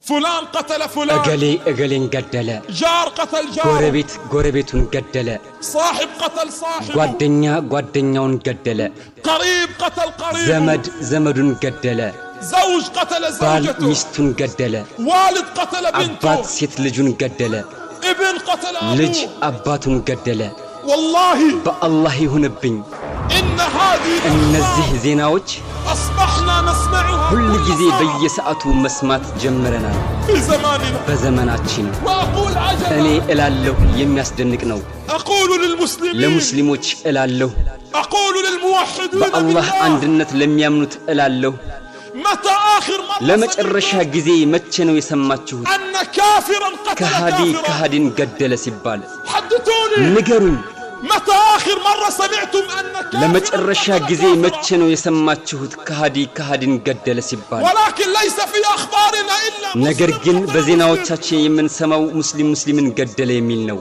فلان قتل فلان፣ እገሌ እገሌን ገደለ፣ جار قتل جاره፣ ጎረቤት ጎረቤቱን ገደለ፣ صاحب قتل صاحبه፣ ጓደኛ ጓደኛውን ገደለ፣ قريب قتل قريبه፣ ዘመድ ዘመዱን ገደለ፣ زوج قتل ባል زوجته፣ ሚስቱን ገደለ፣ والد قتل አባት بنته፣ ሴት ልጁን ገደለ፣ ابن قتل ልጅ أبوه። አባቱን ገደለ። والله በአላህ ይሁንብኝ፣ إن هذه እነዚህ الأخبار ዜናዎች أصبحنا نسمعها ሁል كل ጊዜ ساعة በየሰዓቱ መስማት ጀምረናል في زماننا። በዘመናችን። وأقول እኔ عجبا። እላለሁ የሚያስደንቅ ነው። أقول للمسلمين፣ ለሙስሊሞች እላለሁ፣ أقول للموحدين በአላህ بالله፣ አንድነት ለሚያምኑት እላለሁ፣ متى آخر مرة ለመጨረሻ سمعتم ጊዜ መቼ ነው የሰማችሁት أن كافرا قتل ከሃዲ كافرا؟ ከሃዲን ገደለ ሲባል? حدثوني፣ ንገሩኝ። متى آخر مرة سمعتم أن كافرا ለመጨረሻ قتل ጊዜ كافرا؟ መቼ ነው የሰማችሁት ከሃዲ ከሃዲን ገደለ ሲባል? ولكن ليس في أخبارنا إلا ነገር مسلم ግን قتل مسلم። በዜናዎቻችን የምንሰማው ሙስሊም ሙስሊምን ገደለ የሚል ነው።